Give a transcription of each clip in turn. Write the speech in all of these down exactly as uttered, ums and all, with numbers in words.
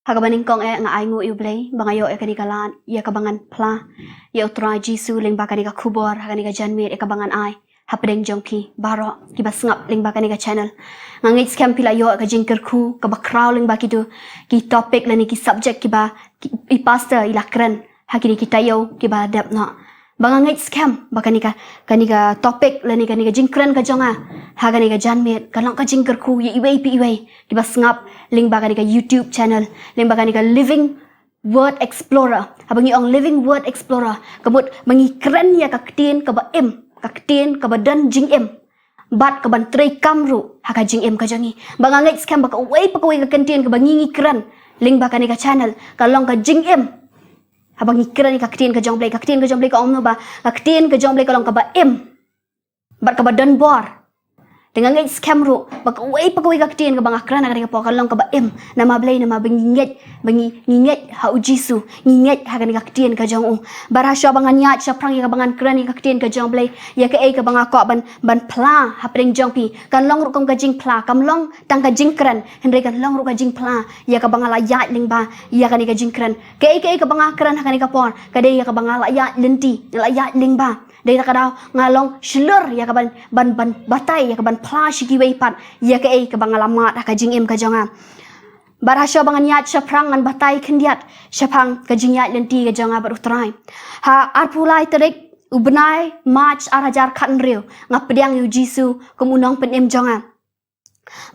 Ha kaba nyngkong eh nga ainguh ïa U Blei ba nga ïoh ïa kane ka lad ïa kaba ngan phla ïa U Trai Jisu lyngba kane ka khubor ha kane ka janmiet ïa kaba ngan ai hapdeng jong phi baroh kiba sngap lyngba kane ka channel. Nga ngeit skhem phi la ïoh ka jingkyrkhu kaba khraw lyngba kito ki topic lane ki subject kiba ki, i pastor i la kren ha kine ki taïew kiba dep noh. Ba nga ngeit skhem ba kane ka, kane ka topic lane kane ka jingkren ka jong nga ha kane ka janmiet ka long ka jingkyrkhu ïa iwei pa iwei kiba sngap lyngba kane ka YouTube channel, lyngba kane ka Living Word Explorer. Haba ngi ong Living Word Explorer, ka mut ba ngi kren ïa ka ktien kaba im, ka ktien kaba don jingim bad kaban treikam ruh ha ka jingim ka jong ngi. Ba nga ngeit skhem ba kawei pa kawei ka ktien kaba ngi ngi kren lyngba kane ka channel ka long ka jingim. Haba ngi kren ïa ka ktien ka jong U Blei, ka ktien ka jong U Blei ka ong kumno ba ka ktien ka jong U Blei ka long kaba im bad kaba don bor. Te nga ngeit skhem ruh ba kawei pa kawei ka ktien kaba nga kren ha kane ka por ka long kaba im. Namar balei? Namar ba ngi ngeit, ba ngi, ngi ngeit ha U Jisu, ngi ngeit ha kane ka ktien ka jong u. Bad hashwa ba ngan ïaid shaphrang ïa kaba ngan kren ïa ka ktien ka jong U Blei, ïa kaei kaba nga kwah ban, ban phla hapdeng jong phi kan long ruh kum ka jingphla, kam long tang ka jingkren, hynrei kan long ruh ka jingphla ïa kaba nga la ïaid lyngba ïa kane ka jingkren. Kaei kaei kaba nga kren ha kane ka por ka dei ïa kaba nga la ïaid lynti, la ïaid lyngba. Dei ta ka daw nga long shlur ïa kaban, ban, ban batai, ïa kaban phla sha kiwei pat ïa kaei kaba nga la mad ha ka jingim ka jong nga. Bad hashwa ba ngan ïaid shaphrang ngan batai khyndiat shaphang ka jingïaid lynti ka jong nga bad U Trai. Ha arphew lai tarik u bnai March ar hajar khathynriew nga pdiang ïa U Jisu kum u nongpynim jong nga.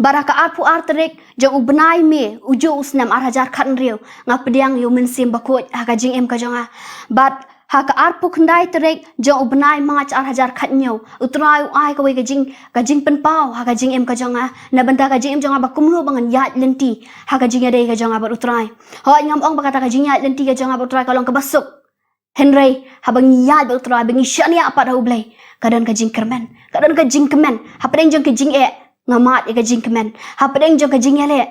Bad ha ka arphew ar tarik jong u bnai May u juh u snem ar hajar khathynriew nga pdiang ïa U Mynsiem Bakhuid ha ka jingim ka jong nga. Bad ha ka arphew khyndai tarik jong u bnai March ar hajar khathynñiew U Trai u ai kawei ka jing, ka jingpynpaw ha ka jingim ka jong nga, na bynta ka jingim jong nga ba kumno ba ngan ïaid lynti ha ka jingïadei ka jong nga bad U Trai. Hooid, ngam ong ba kata ka jingïaid lynti ka jong nga bad U Trai ka long kaba suk. Hynrei haba ngi ïaid bad U Trai, ba ngi shaniah pat ha U Blei, ka don ka jingkyrmen, ka don ka jingkmen. Hapdeng jong ka jingeh nga mad ïa ka jingkmen. Hapdeng jong ka jingïaleh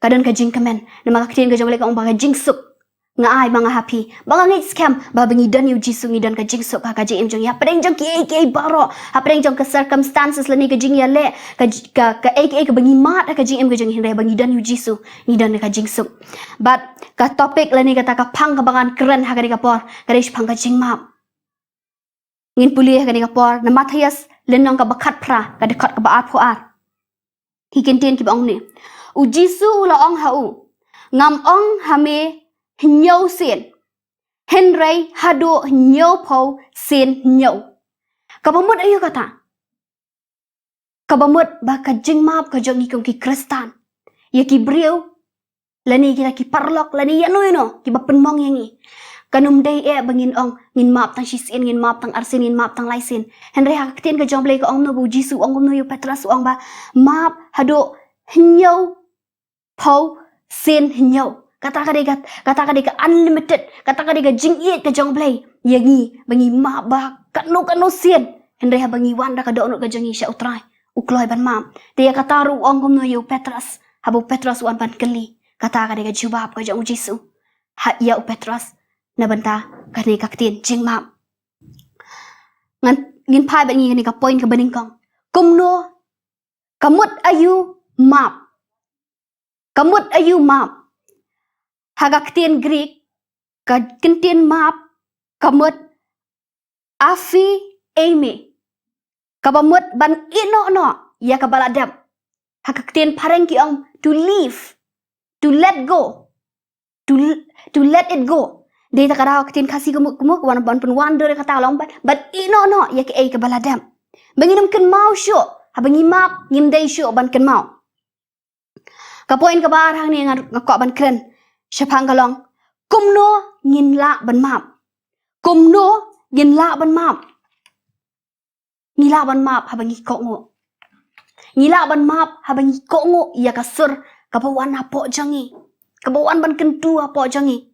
ka don ka jingkmen. Namar ka ktien ka jong U Blei ka ong ba ka jingsuk nga ai ma nga ha phi. Ba nga ngeit skhem ba haba ngi don ïa U Jisu ngi don ka jingsuk ha ka jingim jong ngi. Hapdeng jong kiei kiei baroh, hapdeng jong ka circumstances lane ka jingïaleh, ka j-, ka, kaei kaei kaba ngi mad ha ka jingim ka jong ngi, hynrei haba ngi don ïa U Jisu ngi don ka jingsuk. Bad ka topic lane kata ka phang kaba ngan kren ha kane ka por ka dei shaphang ka jingmap. Ngin pule ha kane ka por na Mathaios lynnong kaba khatphra ka dkhot kaba arphew ar. Ki kyntien kiba ong kumne: U Jisu u la ong ha u, ngam ong ha me hynñiew sien, hynrei haduh hynñiewphew sien hynñiew. Kaba mut aïu kata? Kaba mut ba ka jingmap ka jong ngi kum ki Khristan ïa ki briew lane kita ki paralok lane ïano ïano kiba pynmong ïa ngi, kan ym dei eh ba ngin ong ngin map tang shisien, ngin map tang arsien, ngin map tang laisien. Hynrei ha ka ktien ka jong U Blei ka ong kumno ba U Jisu u ong kumno ïa u Petros, u ong ba map haduh hynñiew phew sien hynñiew. Kata ka dei ka, kata ka dei ka unlimited, kata ka dei ka jingïeit ka jong U Blei ïa ngi ba ngi map ba katno katno sien. Hynrei haba ngi wan da ka dohnud ka jong ngi sha U Trai, u kloi ban map. Te ïa kata ruh u ong kumno ïa u Petros haba u Petros u wan ban kylli? Kata ka dei ka jubab ka jong U Jisu ha ïa u Petros na bynta kane ka ktien jingmap. Ngan, ngin phai bad ngi kane ka point kaba nyngkong. Kumno, ka mut aïu map? Ka mut aïu map? Ha ka ktien Greek ka kyntien map ka mut aphi eimi, kaba mut ban ïehnoh noh ïa kaba la dep. Ha ka ktien phareng ki ong to leave, to let go, to, to let it go. Dei ta ka daw ka ktien Khasi ka mut, ka mut, wan ban pynwandur ïa kata ka long ban, ban ïehnoh noh ïa kaei kaba la dep. Ba ngin ym kynmaw shuh, haba ngi map ngim dei shuh ban kynmaw. Ka point kaba ar hangne nga, nga kwah ban kren shaphang ka long kumno ngin lah ban map. Kumno ngin lah ban map? Ngi lah ban map haba ngi kohnguh. Ngi lah ban map haba ngi kohnguh ïa ka sur kaba wan hapoh jong ngi, kaba wan ban kyntu hapoh jong ngi.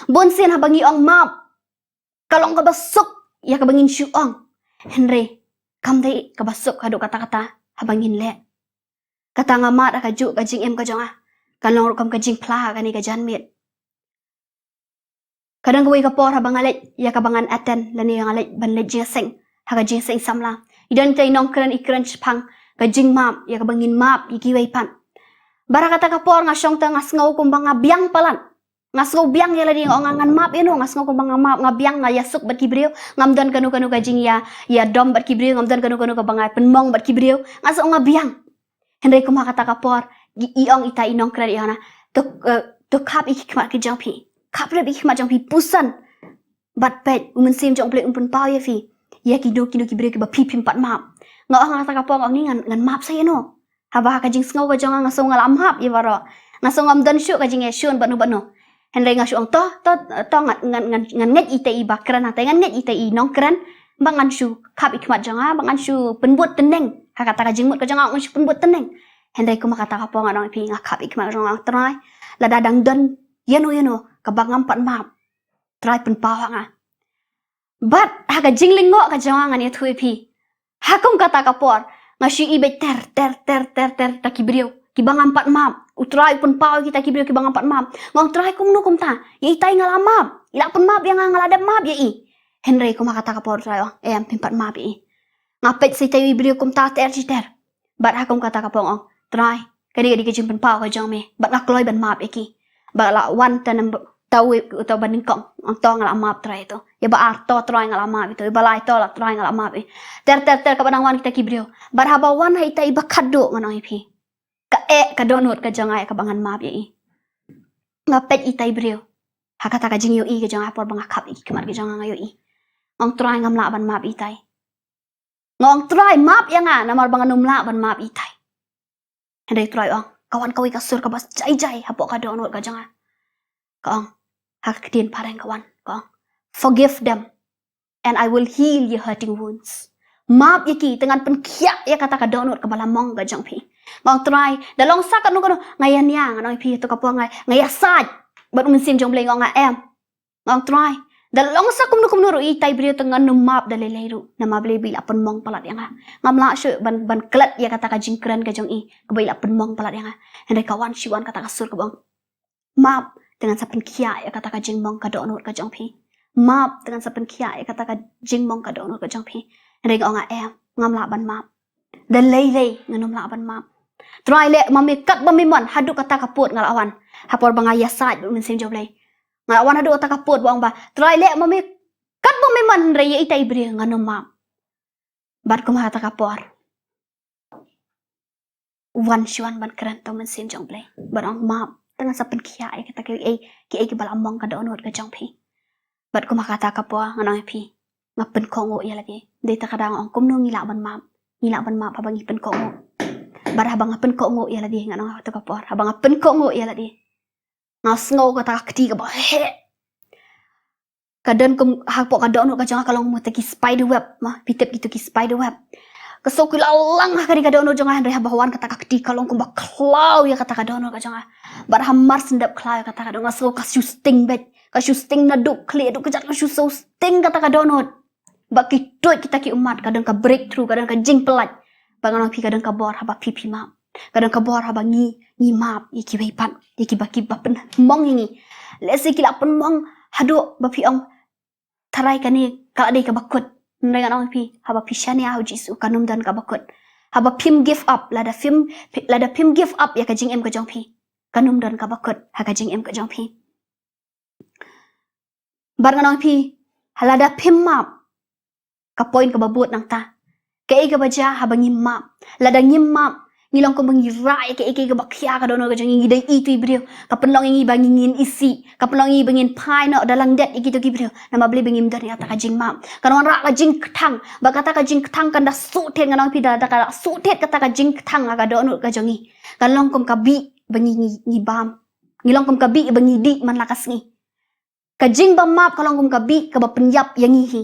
Bun sien haba ngi ong map ka long kaba suk ïa kaba ngin shu ong. Hynrei kam dei kaba suk haduh katta katta haba ngin leh. Kata nga mad ha kajuh ka jingim ka jong nga, kan long rukom ka jingphla ha kane ka janmiet. Ka don kawei ka por haba nga leit ïa kaba ngan attend lane nga leit ban leit jingïaseng ha ka jingïaseng samla. I don kita i nongkren i kren shaphang ka jingmap, ïa kaba ngin map ïa kiwei pat. Bad ha kata ka por nga shong te nga sngew kumba nga biang palat. Nga sngew biang ïa lade, nga ong ngan map ïano, nga sngew kumba nga map, nga biang, nga ïasuk bad ki briew, ngam don kano kano ka jingïa, ïadom bad ki briew, ngam don kano kano kaba nga pynmong bad ki briew, nga sngew nga biang. Hynrei kum ha kata ka por, i, i ong ita i nongkren i ong na, to, eh, to khap ïa ki khmat ki jong phi. Khap rep ïa ki khmat jong phi, puson. Bad peit, u Mynsiem jong U Blei un pynpaw ïa phi ïa kino kino ki briew kiba phi phim pat map. Nga ong ha kata ka por, nga ong ni ngan, ngan map sa ïano. Haba ha ka jingsngew ka jong nga nga sngew nga la map ïa baroh. Nga sngew ngam don shuh ka jingïashun bad no bad no. Hynrei nga shu ong to, to, to ngan, ngan, ngan, ngan ngeit ita i ba kren hangtai, ngan ngeit ita i nongkren. Ba ngan shu khap ïa ki khmat jong nga, ba ngan shu pynbud tneng. Ha kata ka jingmut ka jong nga ngan shu pynbud tneng. Hynrei kum ha kata ka por nga ong ïa phi, nga khap ïa ki khmat ka jong nga, Trai, lada dang don ïano ïano kaba ngam pat map, Trai pynpaw ha nga. Bad ha ka jinglyngngoh ka jong nga ngan ïathuh ïa phi, ha kum kata ka por nga shu ïohi beit ter ter ter ter ter ta ki briew kiba ngam pat map. U Trai u pynpaw ïa kita ki briew kiba ngam pat map. Nga ong, Trai, kumno kumta? Ïa itai nga la map. I la pynmap ïa nga, nga la dep map ïa i. Hynrei kum ha kata ka por U Trai u ong, em, phim pat map ïa i. Nga peit sa itai i briew kumta ter shi ter. Bad ha kum kata ka por nga ong, Trai, kane ka dei ka jingpynpaw ka jong me. Bad nga kloi ban map ïa ki. Bad la wan ta namb-, ta wei, ta ba nyngkong, nga ong to nga la map Trai ïa to. Ïa ba ar, to Trai nga la map ïa to. Ïa ba lai, to la Trai nga la map ïa. Ter ter ter kaba nang wan kita ki briew. Bad haba wan ha ita i ba khatduh, ngan ong ïa phi, ka eh ka dohnud ka jong nga ïa kaba ngan map ïa i. Nga peit itai briew. Ha kata ka jingïohi ka jong nga ha por ba nga khap ïa ki khmat ka jong nga, nga ïohi. Nga ong, Trai, ngam lah ban map itai. Nga ong, Trai, map ïa nga namar ba ngan ym lah ban map itai. Hynrei U Trai u ong, ka wan kawei ka sur kaba jai jai hapoh ka dohnud ka jong nga. Ka ong, ha ka ktien phareng ka wan, ka ong, Forgive them, and I will heal your hurting wounds. Map ïa ki, te ngan pynkhiah ïa kata ka dohnud kaba la mong ka jong phi. Nga ong, Trai, da long sa kano kano, nga ïa nia, ngan ong ïa phi, to ka por nga, nga ïasaid bad U Mynsiem jong U Blei, nga ong nga em. Nga ong, Trai, da long sa kumno kumno ruh itai briew te ngan ym map da lei lei ruh. Namar Blei ba i la pynmong palat ïa nga. Ngam lah shuh ban, ban klet ïa kata ka jingkren ka jong i kaba i la pynmong palat ïa nga. Hynrei ka wan shi wan kata ka sur kaba ong, map, te ngan sa pynkhiah ïa kata ka jingmong ka dohnud ka jong phi. Map, te ngan sa pynkhiah ïa kata ka jingmong ka dohnud ka jong phi. Hynrei nga ong nga em, ngam lah ban map. Da lei lei ngan ym lah ban map. Trai, leh ma me katba me mon, haduh kata ka pud nga la wan. Ha por ba nga ïasaid bad U Mynsiem jong U Blei, nga la wan haduh kata ka pud ba ong ba, Trai, leh ma me katba me mon, hynrei ïa itai briew ngan ym map. Bad kum ha kata ka por, wan shi wan ban kren ta U Mynsiem jong U Blei, ban ong map, te ngan sa pynkhiah ïa kita kiei kiei kiba la mong ka dohnud ka jong phi. Bad kum ha kata ka por ngan ong ïa phi, nga pynkohnguh ïa lade. Dei ta ka daw nga ong kumno ngi lah ban map. Ngi lah ban map haba ngi pynkohnguh. Bad haba nga pynkohnguh ïa lade, ngan ong ha kata ka por, haba nga pynkohnguh ïa lade, nga sngew kata ka kti kaba heh. Ka don kum hapoh ka dohnud ka jong nga ka long kum kita ki spider web, ma, phi tip kito ki spider web. Ka sngew ki la lang ha kane ka dohnud jong nga, hynrei haba wan kata ka kti ka long kumba khlaw ïa kata ka dohnud ka jong nga. Bad hamar shen dep khlaw ïa kata ka dohnud, nga sngew ka shu sting beit. Ka shu sting naduh khlieh haduh kjat, ka shu sting kata ka dohnud. Bad ki tuid kita ki ummat, ka don ka breakthrough, ka don ka jingpyllait. Bad ngan ong ïa phi, ka don ka bor haba phi phi map. Ka don ka bor haba ngi, ngi map ïa kiwei pat, ïa kiba, kiba pynmong ïa ngi. Lehse ki la pynmong haduh ba phi ong, tharai kane ka la dei kaba kut. Hynrei ngan ong ïa phi, haba phi shaniah ha U Jisu, kan ym don kaba kut. Haba phim give up, lada phim, lada phim give up ïa ka jingim ka jong phi, kan ym don kaba kut ha ka jingim ka jong phi. Bad ngan ong ïa phi, lada phim map, ka point kaba bud nangta. Kaei kaba jia haba ngim map? Lada ngim map, ngi long kumba ngi rah ïa kaei kaei kaba khia ka dohnud ka jong ngi, ngi dei itu i briew. Ka pynlong ïa ngi ba ngi ngin isih, ka pynlong ïa ngi ba ngin phai noh da langdet ïa kito ki briew. Namar balei? Ba ngim don ïa kata ka jingmap. Kan wanrah ka jingkthang, bad kata ka jingkthang kan da shu thied, ngan ong ïa phi, da, da ka shu thied kata ka jingkthang ha ka dohnud ka jong ngi, kan long kum ka bih ba ngi, ngi, ngi bam. Ngi long kum ka bih ba ngi dih man la ka sngi. Ka jingbam map ka long kum ka bih kaba pynïap ïa ngi hi.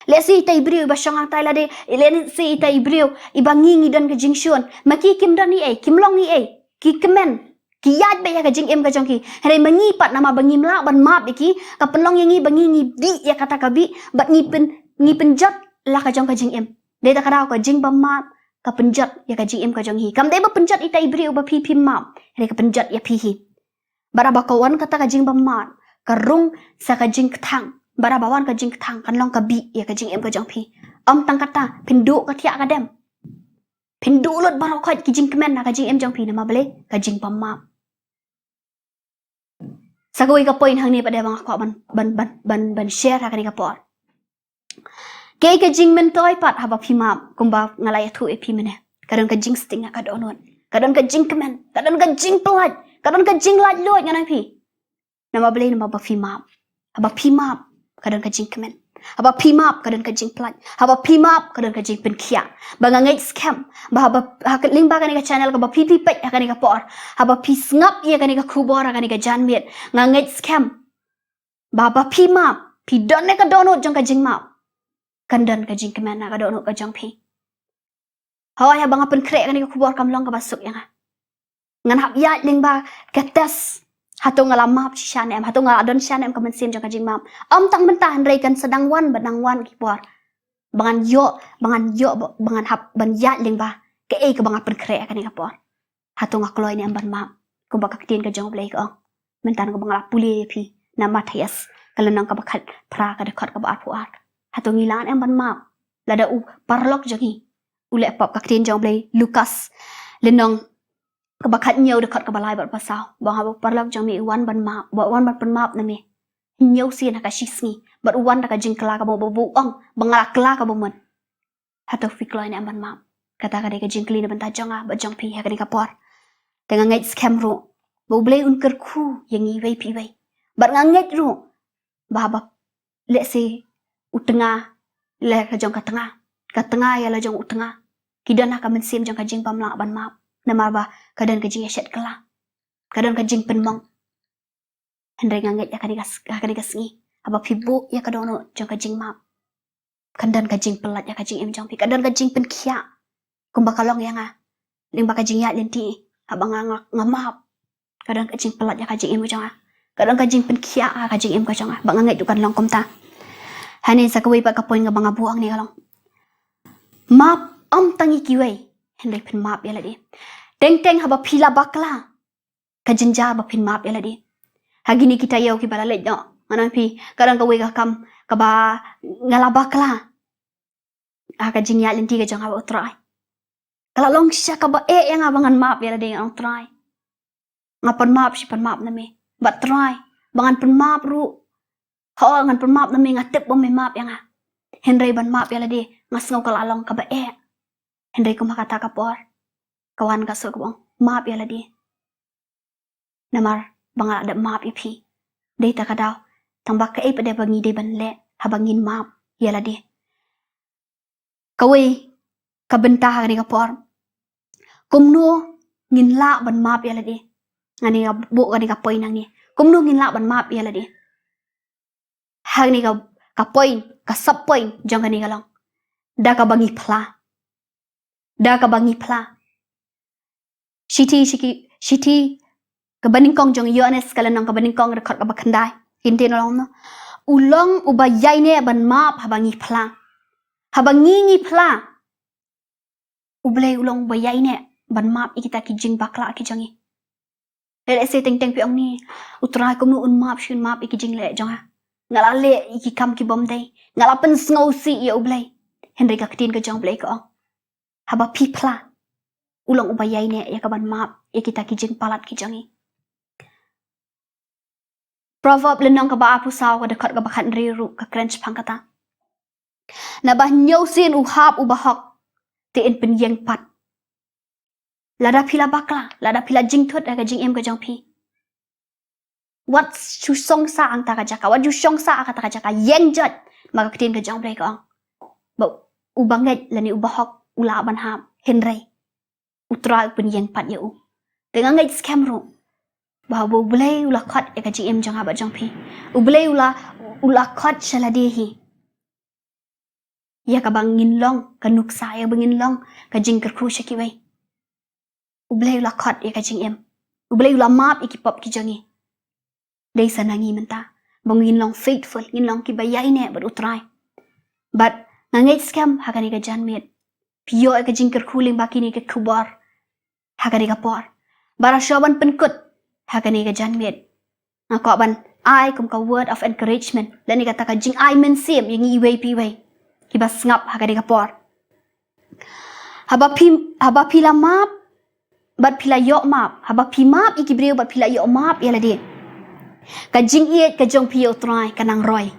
Lehse ita i briew iba shong hangtai lade, lehse ita i briew iba ngi ngi don ka jingshun, ma ki kim don ei ei, kim long ei ei, ki kmen, ki ïaid beit ïa ka jingim ka jong ki. Hynrei ma ngi pat, namar ba ngim lah ban map ïa ki, ka pynlong ïa ngi ba ngi ngi dih ïa kata ka bih, bad ngi pyn, ngi pynjot la ka jong ka jingim. Dei ta ka daw ka jingbym map ka pynjot ïa ka jingim ka jong hi. Kam dei ba pynjot ïa ita i briew ba phi phim map, hynrei ka pynjot ïa phi hi. Bad haba ka wan kata ka jingbym map, ka rung sa ka jingkthang. Bad haba wan ka jingkthang, kan long ka bih ïa ka jingim ka jong phi. Ym tang kata, phin duh ka thiah ka dem. Phin duh lut baroh khoit ki jingkmen ha ka jingim jong phi, namar balei? Ka jingbym map. Sa kawei ka point hangne pat de ba nga kwah ban, ban, ban, ban, ban share ha kane ka por. Kaei ka jingmyntoi pat haba phi map, kumba nga la ïathuh ïa phi mynne. Ka don ka jingsting ha ka dohnud. Ka don ka jingkmen, ka don ka jingpyllait, ka don ka jinglaitluid, ngan ong ïa phi. Namar balei? Namar ba phi map. Haba phi map, ka don ka jingkmen. Haba phi map, ka don ka jingpyllait. Haba phi map, ka don ka jingpynkhiah. Ba nga ngeit skhem ba haba, ha ka, lyngba kane ka channel kaba phi phi peit ha kane ka por, haba phi sngap ïa kane ka khubor ha kane ka janmiet, nga ngeit skhem ba haba phi map, phi don ïa ka dohnud jong ka jingmap, kan don ka jingkmen ha ka dohnud ka jong phi. Hooid, haba nga pynkhreh kane ka khubor kam long kaba suk ïa nga. Ngan hap ïaid lyngba ka test. Hato nga la map shisha ne em? Hato nga la don shisha ne em ka mynsiem jong ka jingmap? Ym tang mynta, hynrei kan sa dang wan, ba dang wan ki por ba ngan ïoh, ba ngan ïoh, ba, ba ngan hap ban ïaid lyngba kaei kaba nga pynkhreh kane ka por. Hato nga kloi ne em ban map? Kumba ka ktien ka jong U Blei ka ong. Mynta kaba nga la pule ïa phi na Mathaios, ka lynnong kaba khatphra, ka dkhot kaba arphew ar. Hato ngi lah ne em ban map? Lada u paralok jong ngi u leh pop, ka ktien jong U Blei, Lukas lynnong kaba khathynñiew, dkhot kaba lai bad ba saw. Ba haba u paralok jong me u wan ban map, ba u wan ban pynmap na me, hynñiew sien ha ka shisngi, bad u wan da ka jingkylla kaba mut, ba u ong ba nga la kylla kaba mut. Hato phi kloi ne em ban map? Kata ka dei ka jingkylli na bynta jong nga bad jong phi ha kane ka por. Te nga ngeit skhem ruh ba U Blei un kyrkhu ïa ngi iwei pa iwei. Bad nga ngeit ruh ba haba, let's say, u tnga, leh ka jong ka tnga, ka tnga ïa la jong u tnga, ki don ha ka mynsiem jong ka jingbymlah ban map. Namar ba ka don ka jingïashet kylla, ka don ka jingpynmong. Hynrei nga ngeit ha kane ka s-, ha kane ka sngi, haba phi buh ïa ka dohnud jong ka jingmap, kan don ka jingpyllait ïa ka jingim jong phi, kan don ka jingpynkhiah. Kumba ka long ïa nga lyngba ka jingïaid lynti, haba nga, nga, nga map, ka don ka jingpyllait ïa ka jingim ka jong nga, ka don ka jingpynkhiah ha ka jingim ka jong nga. Ba nga ngeit ruh kan long kumta. Hangne sa kawei pat ka point kaba nga buh hangne ka long, map ym tang ïa kiwei, hynrei pynmap ïa lade. Teng teng haba phi la bakla, ka jynjar ba phin map ïa lade. Ha kine ki taïew kiba la leit noh, ngan ong ïa phi, ka don kawei ka kam kaba nga la bakla ha ka jingïaid lynti ka jong nga bad U Trai. Ka la long shisha kaba eh ïa nga ba ngan map ïa lade, ngan ong, Trai, nga pynmap shi pynmap na me. Bad Trai, ba ngan pynmap ruh, hooid, ngan pynmap na me, nga tip ba me map ïa nga. Hynrei ban map ïa lade, nga sngew ka la long kaba eh. Hynrei kum ha kata ka por, ka wan ka sur kaba ong, map ïa lade. Namar ba nga la dep map ïa phi. Dei ta ka daw, tang ba kaei pat de ba ngi dei ban leh haba ngin map ïa lade? Kawei ka bynta ha kane ka por, kumno ngin lah ban map ïa lade? Hangne nga buh kane ka point hangne, kumno ngin lah ban map ïa lade? Hangne ka, ka point, ka sub point jong kane ka long, da kaba ngi phla. Da kaba ngi phla. Shithi, shithi, shithi kaba nyngkong jong u Ïoannis, ka lynnong kaba nyngkong, dkhot kaba khyndai, kin ktien, u ong noh, u long uba ïaineh ban map haba ngi phla. Haba ngi, ngi phla, U Blei u long uba ïaineh ban map ïa kita ki jingbakla ki jong ngi. Lehse teng teng phi ong ne, U Trai, kumno un map shi un map ïa ki jingleh jong nga? Nga la leh ïa ki kam kibym dei, nga la pynsngewsih ïa U Blei. Hynrei ka ktien ka jong U Blei ka ong, haba phi phla, u long uba ïaineh ïa ka ban map ïa kita ki jingpalat ki jong ngi. Proverb lynnong kaba arphew saw, ka dkhot kaba khathynriew ruh ka kren shaphang kata. Naba hynñiew sien u hap u bahok, te yn pynïeng pat. Lada phi la bakla, lada phi la jingthut ha ka jingim ka jong phi, wat shu shong sah ha kata ka jaka, wat shu shong sah ha kata ka jaka, ïeng jot. Ma ka ktien ka jong U Blei ka ong, ba uba ngeit lane u bahok u lah ban hap, hynrei U Trai u pynïeng pat ïa u. Te nga ngeit skhem ruh ba U Blei u la khot ïa ka jingim jong nga bad jong phi. U Blei u la, u la khot sha lade hi, ïa kaba ngin long ka nuksa, ïa kaba ngin long ka jingkyrkhu sha kiwei. U Blei u la khot ïa ka jingim. U Blei u la map ïa ki pop ki jong ngi. Dei sa na ngi mynta ba ngin long faithful, ngin long kiba ïaineh bad U Trai. Bad nga ngeit skhem ha kane ka janmiet, phi ïoh ïa ka jingkyrkhu lyngba kine ki khubor ha kane ka por. Bad lada shuwa ban pynkut ha kane ka janmiet, nga kwah ban ai kum ka word of encouragement lane kata ka jingai mynsiem ïa ngi iwei pa iwei kiba sngap ha kane ka por. Haba phi, haba phi la map bad phi la ïoh map, haba phi map ïa ki briew bad phi la ïoh map ïa lade, ka jingïeit ka jong phi ïa U Trai ka nang roi.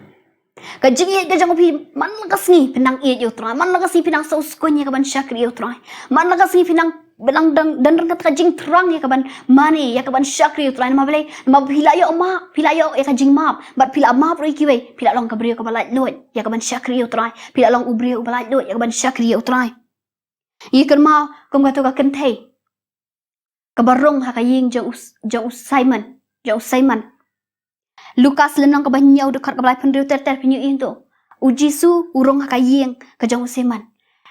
Ka jingïeit ka jong phi, man la ka sngi phin nang ïeit ïa U Trai, man la ka sngi phin nang sngewskuiñ ïa ka ban shakri ïa U Trai, man la ka sngi phin nang, phin nang don, don ryngkat ka jingthrang ïa ka ban mane, ïa ka ban shakri ïa U Trai. Namar balei? Namar phi la ïoh map, phi la ïoh ïa ka jingmap, bad phi la map ruh ïa kiwei, phi la long ka briew kaba laitluid ïa ka ban shakri ïa U Trai, phi la long u briew uba laitluid ïa ka ban shakri ïa U Trai. Ngi kynmaw kum kato ka kynthei kaba rung ha ka ïing jong u, jong u Simon, jong u Simon. Lukas lynnong kaba hynñiew, dkhot kaba laiphew hynriew ter ter, phin ïohi hangto. U Jisu u rung ha ka ïing ka jong u Simon.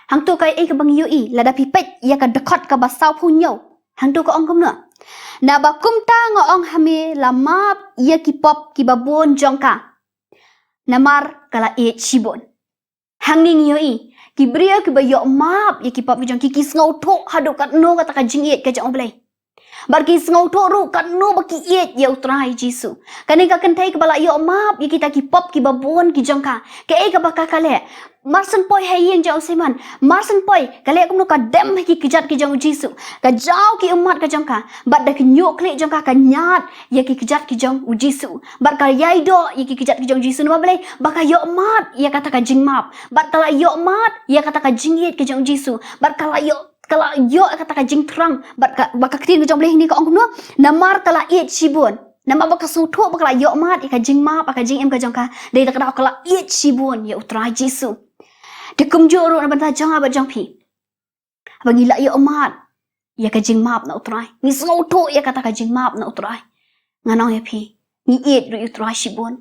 Hangto kaei kaba ngi ïohi, lada phi peit ïa ka dkhot kaba sawphew hynñiew, hangto ka ong kumno? Naba kumta nga ong ha me, la map ïa ki pop kiba bun jong ka, namar ka la ïeit shibun. Hangne ngi ïohi, ki briew kiba ïoh map ïa ki pop ki jong ki, ki sngewthuh haduh katno kata ka jingïeit ka jong U Blei. Bad ki sngewthuh ruh katno ba ki ïeit ïa U Trai Jisu. Kane ka kynthei kaba la ïoh map ïa kita ki pop kiba bun ki jong ka, kaei kaba ka, ka leh? Mar syn poi ha ïing jong u Simon, mar syn poi, ka leh kumno? Ka dem ha ki kjat ki jong u Jisu, ka jaw ki ummat ka jong ka, bad da ki ñiuhkhlieh jong ka ka ñiad ïa ki kjat ki jong u Jisu, bad ka ïai doh ïa ki kjat ki jong u Jisu. Namar balei? Ba ka ïoh map ïa kata ka jingmap, bad ka la ïoh map ïa kata ka jingïeit ka jong u Jisu, bad ka la ïoh, ka la ïoh ïa kata ka jingthrang, bad ka, ba ka ktien ka jong U Blei hangne ka ong kumno? Namar ka la ïeit shibun. Namar ba ka sngewthuh ba ka la ïoh map ïa ka jingmap, ïa ka jingim ka jong ka, dei da kata ka daw ka la ïeit shibun ïa U Trai Jisu. Te kumjuh ruh na bynta jong nga bad jong phi, haba ngi la ïoh map ïa ka jingmap na U Trai, ngi sngewthuh ïa kata ka jingmap na U Trai, ngan ong ïa phi, ngi ïeit ruh ïa U Trai shibun.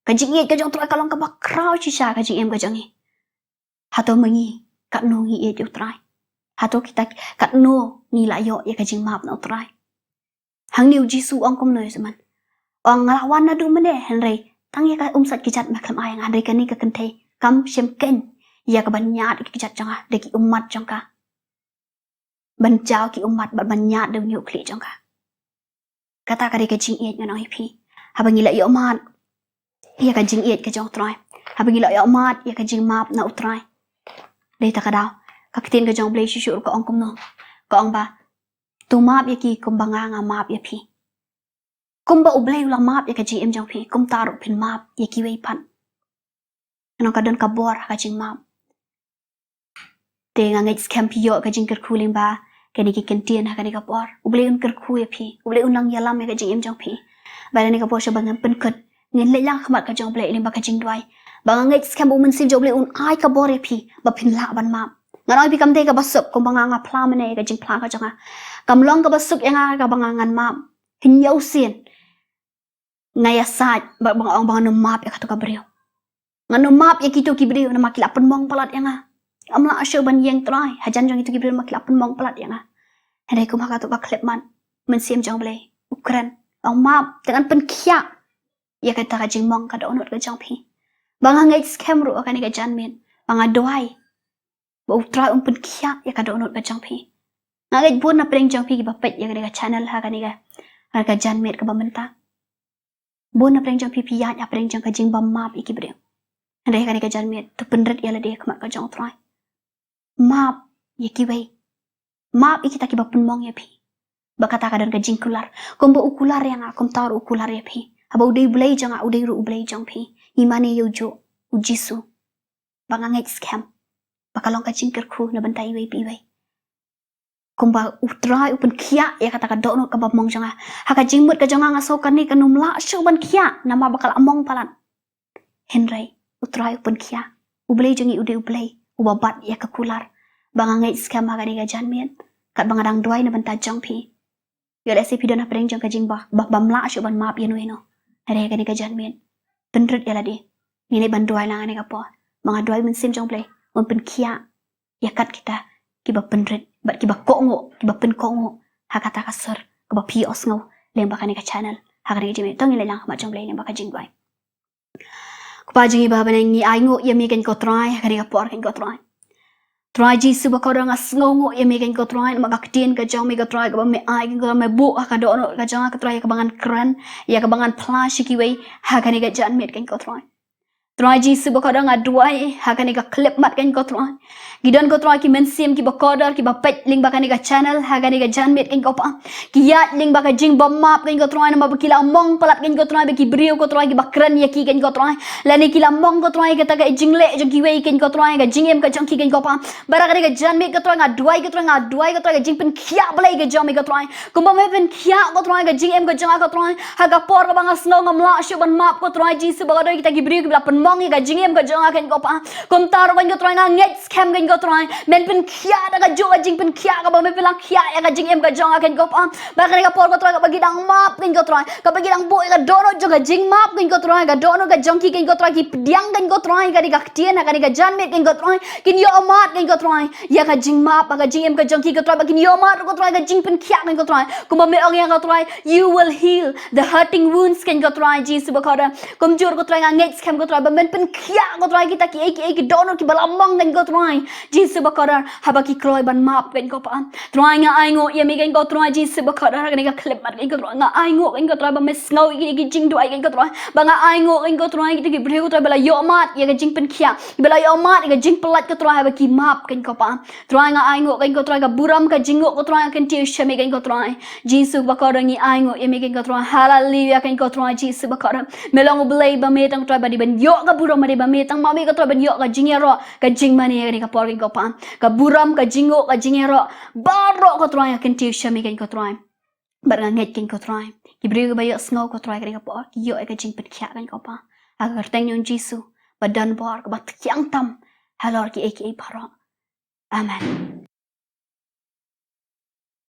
Ka jingïeit ka jong U Trai ka long kaba khraw shisha ha ka jingim ka jong ngi. Hato ma ngi, katno ngi ïeit ïa U Trai? Hato kita, katno ngi la ïoh ïa ka jingmap na U Trai? Hangne u Jisu u ong kumno ïa u Simon? U ong, nga la wan naduh mynne, hynrei tang ïa ka umsat kjat me khlem ai ïa nga. Hynrei kane ka kynthei kam shym khein ïa ka ban ñiad ïa ki kjat jong nga da ki ummat jong ka, ban jaw ki ummat bad ban ñiad da u ñiuhkhlieh jong ka. Kata ka dei ka jingïeit, ngan ong ïa phi. Haba ngi la ïoh map ïa ka jingïeit ka jong U Trai, haba ngi la ïoh map ïa ka jingmap na U Trai, dei da kata ka daw ka ktien ka jong U Blei shuh shuh ruh ka ong kumno? Ka ong ba, to map ïa ki kumba nga, nga map ïa phi. Kumba U Blei u la map ïa ka jingim jong phi, kumta ruh phin map ïa kiwei pat. Ngan ong ka don ka bor ha ka jingmap. Te nga ngeit skhem phi ïoh ka jingkyrkhu lyngba kine ki kyntien ha kane ka por. U Blei un kyrkhu ïa phi, U Blei un nang ïalam ïa ka jingim jong phi. Bad ha kane ka por, shuwa ba ngan pynkut, ngin leit lang ha khmat ka jong U Blei lyngba ka jingduwai. Ba nga ngeit skhem ba u Mynsiem jong U Blei un ai ka bor ïa phi ba phin lah ban map. Ngan ong ïa phi, kam dei kaba suk kumba nga, nga phla mynne ïa ka jingphla ka jong nga. Kam long kaba suk ïa nga kaba nga ngan map. Hynñiew sien nga ïasaid bad ba nga ong ba ngan ym map ïa kato ka briew. Ngan ym map ïa kito ki briew namar ki la pynmong palat ïa nga. Ngam lah shuh ban ïeng Trai hajan jong kito ki briew namar ki la pynmong palat ïa nga. Hynrei kum ha kato ka khyllipmat, Mynsiem jong U Blei u kren, ong map, te ngan pynkhiah ïa kata ka jingmong ka dohnud ka jong phi. Ba nga ngeit skhem ruh ha kane ka janmiet, ba nga duwai ba U Trai un pynkhiah ïa ka dohnud ka jong phi. Nga ngeit bun na pdeng jong phi kiba peit ïa kane ka channel ha kane ka, ha kane ka janmiet kaba mynta, bun na pdeng jong phi phi ïaid ha pdeng jong ka jingbym map ïa ki briew. Hynrei ha kane ka janmiet, to pynrit ïa lade ha khmat ka jong U Trai. Map ïa kiwei. Map ïa kita kiba pynmong ïa phi. Ba kata ka don ka jingkular. Kumba u kular ïa nga, kumta ruh u kular ïa phi. Haba u dei U Blei jong nga, u dei ruh U Blei jong phi. Ngi mane ïa u juh, u Jisu. Ba nga ngeit skhem ba ka long ka jingkyrkhu na bynta iwei pa iwei. Kumba U Trai u pynkhiah ïa kata ka dohnud kaba mong jong nga. Ha ka jingmut ka jong nga, nga sngew kane kan ym lah shuh ban khiah namar ba ka la mong palat. Hynrei U Trai u pynkhiah. U Blei jong ngi u dei U Blei uba bat ïa ka kular. Ba nga ngeit skhem ha kane ka janmiet, katba nga dang duwai na bynta jong phi, ïoh lehse phi don ha pdeng jong ka jingba, ba, bym lah shuh ban map ïano ïano. Hynrei ha kane ka janmiet, pynrit ïa lade. Ngin ïa ban duwai lang ha kane ka por. Ba nga duwai Mynsiem jong U Blei un pynkhiah ïa kat kita kiba pynrit bad kiba kohnguh, kiba pynkohnguh ha kata ka sur kaba phi ïohsngew lyngba kane ka channel ha kane ka janmiet. To ngin leit lang ha khmat jong U Blei lyngba ka jingduwai. Ko Pa jong ngi ba ha bneng, ngi ainguh ïa me, ko Trai, ha kane ka por, ko Trai. Trai Jisu bakordor, nga sngewnguh ïa me keiñ ko Trai, namar ka ktien ka jong me ko Trai, kaba me ai keiñ ko Trai, me buh ha ka dohnud ka jong nga ko Trai, ïa kaba ngan kren, ïa kaba ngan phla sha kiwei ha kane ka janmiet keiñ ko Trai. Trai Jisu bakordor, nga duwai ha kane ka khyllipmat keiñ ko Trai. Ki don ko Trai ki mynsiem kiba kordor, kiba peit lyngba kane ka channel ha kane ka janmiet keiñ ko Pa. Ki ïaid lyngba ka jingbymap keiñ ko Trai, namar ba ki la mong palat keiñ ko Trai ba ki briew ko Trai kiba kren ïa ki keiñ ko Trai, lane ki la mong ko Trai kata ka jingleh jong kiwei keiñ ko Trai, ka jingim ka jong ki keiñ ko Pa. Bad ha kane ka janmiet ko Trai, nga duwai ko Trai, nga duwai ko Trai, ka jingpynkhiah Blei ka jong me ko Trai. Kumba me pynkhiah ko Trai ka jingim ka jong nga ko Trai, ha ka por kaba nga sngew ngam lah shuh ban map ko Trai Jisu bakordor, kita ki briew kiba la pynmong ïa ka jingim ka jong nga keiñ ko Pa. Kumta ruh keiñ ko Trai, nga ngeit skhem keiñ ko Trai, men pynkhiah da kajuh ka jingpynkhiah kaba me pynlong khiah ïa ka jingim ka jong nga keiñ ko Pa. Bad ha kane ka por ko Trai, kaba ki dang map keiñ ko Trai, kaba ki dang buh ïa ka dohnud jong ka jingmap keiñ ko Trai, ka dohnud ka jong ki keiñ ko Trai, ki pdiang keiñ ko Trai ïa kane ka ktien ha kane ka janmiet keiñ ko Trai, kin ïoh mad keiñ ko Trai ïa ka jingmap ha ka jingim ka jong ki ko Trai, ba kin ïoh mad ko Trai ka jingpynkhiah keiñ ko Trai. Kumba me ong ïa ko Trai, you will heal the hurting wounds keiñ ko Trai Jisu bakordor. Kumjuh ko Trai, nga ngeit skhem ko Trai ba men pynkhiah ko Trai kita kiei kiei ki dohnud kiba la mong keiñ ko Trai Jisu bakordor, haba ki kloi ban map keiñ ko Pa. Trai, nga ainguh ïa me keiñ ko Trai Jisu bakordor, ha kane ka khyllipmat keiñ ko Trai, nga ainguh keiñ ko Trai ba me sngew ïa ki jingduwai keiñ ko Trai, ba nga ainguh keiñ ko Trai kita ki briew ko Trai ba la ïoh mad ïa ka jingpynkhiah, ba la ïoh mad ïa ka jingpynlait ko Trai, haba ki map keiñ ko Pa. Trai, nga ainguh keiñ ko Trai, ka burom ka jingnguh ko Trai, nga kyntiew sha me keiñ ko Trai. Jisu bakordor, ngi ainguh ïa me keiñ ko Trai. Haleluya keiñ ko Trai Jisu bakordor. Me long U Blei ba me tang Trai ba dei ban ïoh ka burom, ba dei ba me tang ma me ko Trai ban ïoh ka jingïaroh, ka jingmane ha kane ka por keiñ ko Pa. Ka burom, ka jingnguh, ka jingïaroh baroh ko Trai, nga kyntiew sha me keiñ ko Trai. Bad nga ngeit keiñ ko Trai, ki briew kiba ïohsngew ko Trai ha kane ka por, ki ïoh ïa ka jingpynkhiah keiñ ko Pa. Ha ka kyrteng jong Jisu ba don bor, kaba thiang tam halor kiei kiei baroh. Amen.